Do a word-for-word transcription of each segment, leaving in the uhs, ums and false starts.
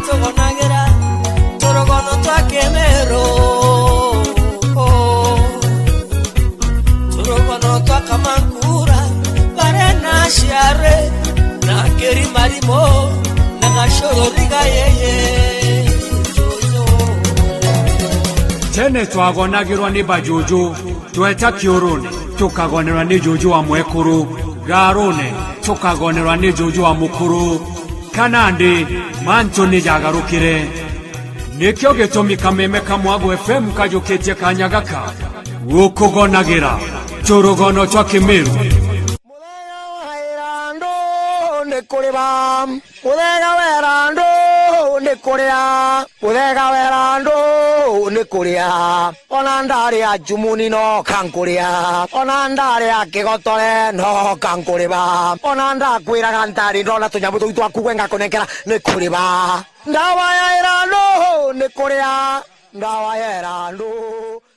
Tugonagira turugono twa Kimiru, turugono twa Kamankura, bare na ciare, na kirimarimo, na gacururi ga yeye. Tene twagonagirwa ni bajuju, tweta kiurune, tukagonerwa ni juju wa mwekuru, garune, tukagonerwa ni juju wa mukuru. Kana ndi mantu ni jagarukire? Nikio gitumi kameme ka Mwago F M kajukitie kanya gaka gukugonagira turugono twa Kimiru. Muthega wa irandu ni kuriba, muthega wa irandu ni kuria, muthega wa irandu ni kuria. Ona ndaria njumuni no kankuria. Ona ndaria kigotore no kankuriba. Ona ndakwiraga ntari ndona tunyamu tuu twaku gwe ngakunenkera ni kuriba. Ndawa ya irandu ni kuria. Ndawa ya irandu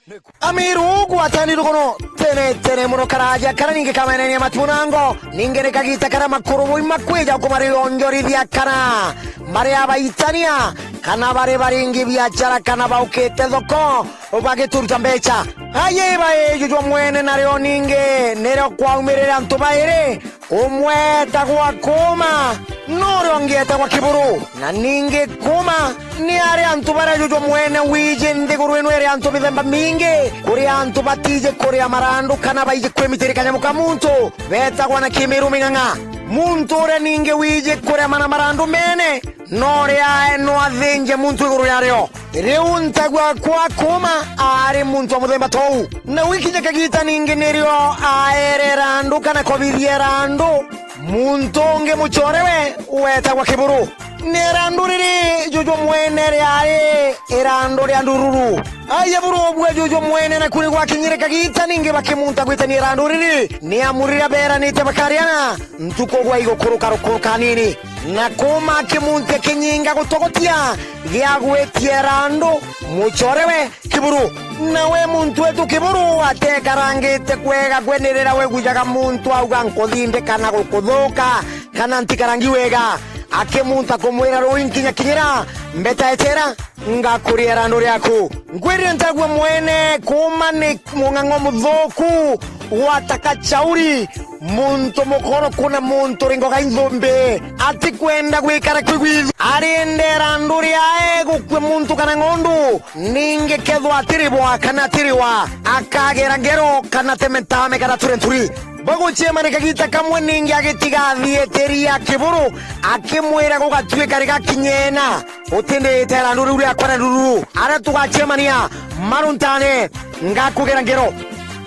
ni ku- Amiru gwatani rugono tene tene muno karaja kana ningi kamenenia matunango. Ningi ni kagita karia makuru bui makwija kumarionjorithia kana bari abaitania kana bari baringi biachara kana baukite thoko bagituruta mbecha. Aye iba iju jwa mwene nario ningi nirio kwaumirire antu bairi, umwe etagwa Kuma, na uria ungi etagwa Kiburu. Na ningi Kuma ni ari antu baria juju mwene wiji nthiguru ino iri antu mithemba mingi, kuri antu batiji kuria marandu kana baiji kwimitiri kanyamu ka muntu betagwa na Kimiru ming'ang'a. Muntu uria ningi wiji kuria mana marandu mene, no riae no athinje muntu iguru riario. Riu ntagwa kwa Kuma aari muntu wa muthemba tou. Na gwikinya kagita ningi nirio aere irandu kana kobithia irandu muntu ungi mucore we wetagwa Kiburu. Ni irandu riri juju mwene riari irandu ria ndururu. Aye buru ubue juju mwene na kuri gwakinyire kagita ningi bakimunta gwitania irandu riri. Ni amu riria beranite bakariana, ntuku gwa igukuruka rukuruka nini. Na Kuma akimuntia kinyinga gutogotia gia gwitia irandu mucore we Kiburu. Nawe muntu wetu Kiburu atekarangite kwega kwenirira wegujaga muntu auga nkuthindika na gukuthuka kana ntikarangi wega. Akimunta kumwira rui nkinya kinyira mbeta etera ngakuria irandu riaku. Nkwirire ntagwe mwene Kuma ni mung'ang'o muthuku gwataka chauri. Muntu mukoroku na muntu uri ngoga inthumbi atikwenda gwikara kwigwithu. Ariendera nduri ae gukue muntu kana ng'ondu, ningi kethwa atiribwa kana atiriwa, akagera ngero kana teme ntame kana ture nturi. Bagucemania kagita kamwe ningi agitiga athietiria Kiburu, akimwira gugatuika rigakinyena. Utindite irandu riu riakwa na ruru, aria tugacemania maruntane, ngakugera ngero.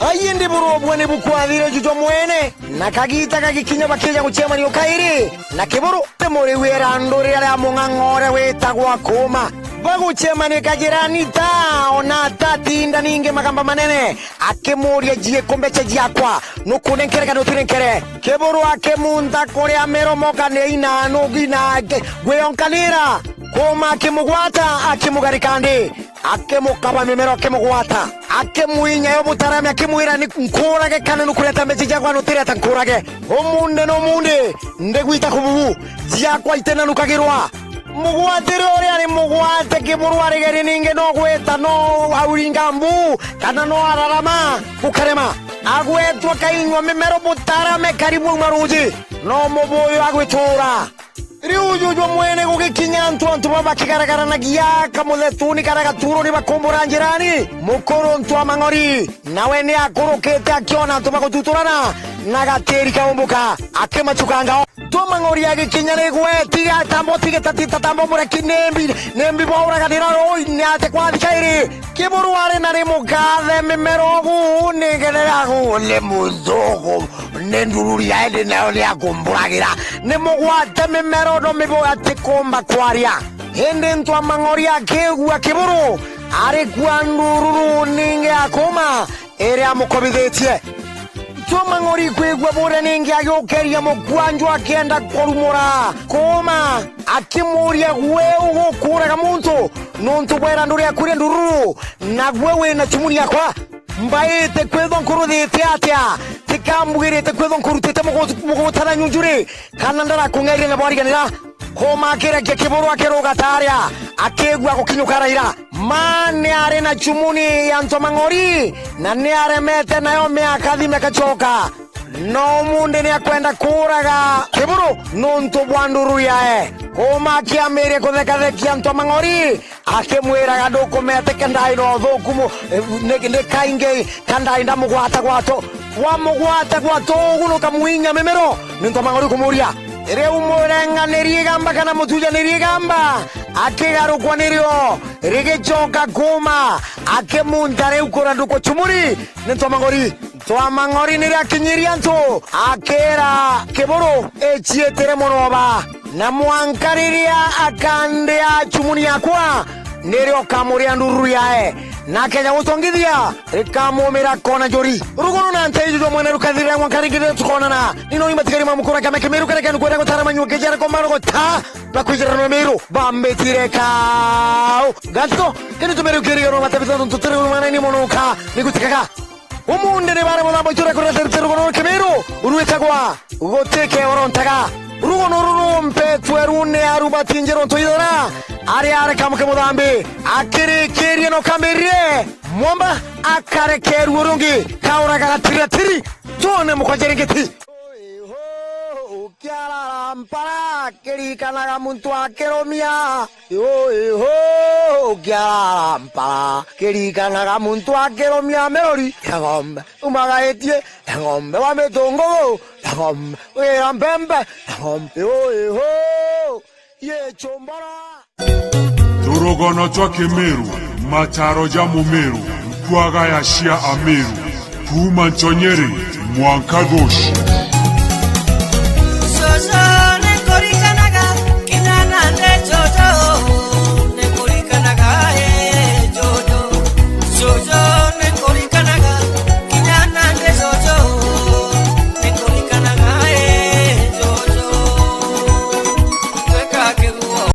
Ai indi burobua ni bukwathire jujo mwene, na kagita gagikinya bakija gucemania ukairi na Kiburu. Ni muri wi irandu riria ria mung'ang'o uria witagwa Kuma. Bagucemania kajirani ta, ona atatinda ningi magamba manene, akimuria, jie ku mbeca jiakwa, nukunenkere kana utinenkere? Kiburu akimunta kuria miromo kana ina nugi na ngwionkanira. Kuma akimugwata, akimugarika ndi, akimukaba mimero, akimugwata, akimwinya yo butarame, akimwira, ni nkurage kana nukureta mbeca jiakwa, nutireta nkurage. Umunde no munde, ndigwita kububu, jiakwa itinanukagirwa. Mugwatire uria ari mugwate Kiburu arigerie ningi no gwita no auringa mbu, kana no ararama, gukarema. Agwetwa kainywa mimero butarame karibu auma ruji, no mubuyu agwitura. Riu juju mwene gugikinya antu, antu baba bakigaragaranagia kamuthetuni karia gaturo ni bakumbura njirani. Mukuru ntu wa mang'ori, nawe ni akurukite akiona antu bagututurana na gatiri kaumbuka, akimacukanga o. Ntu wa mang'ori agikinya ni gweti gatamba utige tati tatamba umureki nimbi, nimbi bauraganira rui ni ate kwathika iri. Kiburu ari na ri mugathe mimero gu ni ngenere agu ni muthuku. Ni ndururi yae ndi nayo ni akumburagira. Ni mugwate mimero no mibo atikumba kwaria. Indi ntu wa mang'ori akigua Kiburu ari kwa ndururu ningi akuma iria amukobithitie. Ntu wa mang'ori kwigua buria ningi agiukeria mukwanju akienda kurumura Kuma akimuria, gwe ugukuraga muntu nuntu bwa irandu riaku ria ndururu, na gwe wina chumuni yakwa? Mbaite kwithwa nkuruthite atia? Tika mbwirite kwithwa nkurutite mugu-, mugutana nyunjuri, kana ndarakung'eria na bwariganira? Kuuma akirekia Kiburu akiruga ta aria, akigua gukinyuka Raira. Ma ni ari na chumuni ya Ntwamang'ori, na ni aremete nayo miaka thime kachoka. No umunthi ni akwenda kuuraga Kiburu nuntu bwa nduru yae. Kuuma akiambiria kuthekathekia Ntwamang'ori, akimwiraga, "Ndukumeteka ndai na uthuku mu-, ni, ni kaingi ka ndai ndamugwata gwato." Wamugwata gwato ugu nukamwinya mimero, ni Ntwamang'ori kumuria. Riu murenganiri igamba kana mutujaniri igamba akigarukwa nirio rigichoka kuuma, akimunta riu kurandukwa chumuni ni Ntwamang'ori. Ntwamang'ori niria akinyirie antu, akira Kiburu, "Iciitire muno ba, na mwanka riria akandia chumuni yakwa, nirio ukamuria nduru yae, na akeja gutongithia, rikamumira kona njuri." Ruguru na nteiju jwa mwene rukathirira mwanka ringi riria tukonana. Ni noni matigari ma mukura kiama Kimiru karia kenu kwenda gutara manyua kejara kwa marogo ta na kwijira na Miru bambitire kau. Gatito, keni tumere ukiria no matabitha tuntu turi mwana ni munuka, ni gutikaga. Umunthi ni bare muthambo itura kurira tiri tiri ruguru Kimiru, uruitagwa gutike orontaga. Rugo nuru rumpetwe rune arubatinjiro ntoithana, ari areka muke muthambi, akirikirie no kambirire, mwamba akarekerua rungi, kauraga gatiri gatiri, tuone mukwanja ringiti. Kiarara mpara, kirikanaga muntu akirumia. Iho, iho, kiarara mpara, kirikanaga muntu akirumia mirori ya ng'ombe. Umagaitie ya ng'ombe wa mitungugu, ya ng'ombe wira mpempe, ya ng'ombe. Iho, iho, ye chumbara. Turugono twa Kimiru, mataro ja Mumiru, nkwaga ya cia Amiru, kuuma Nchonyeri mwanka Goshi.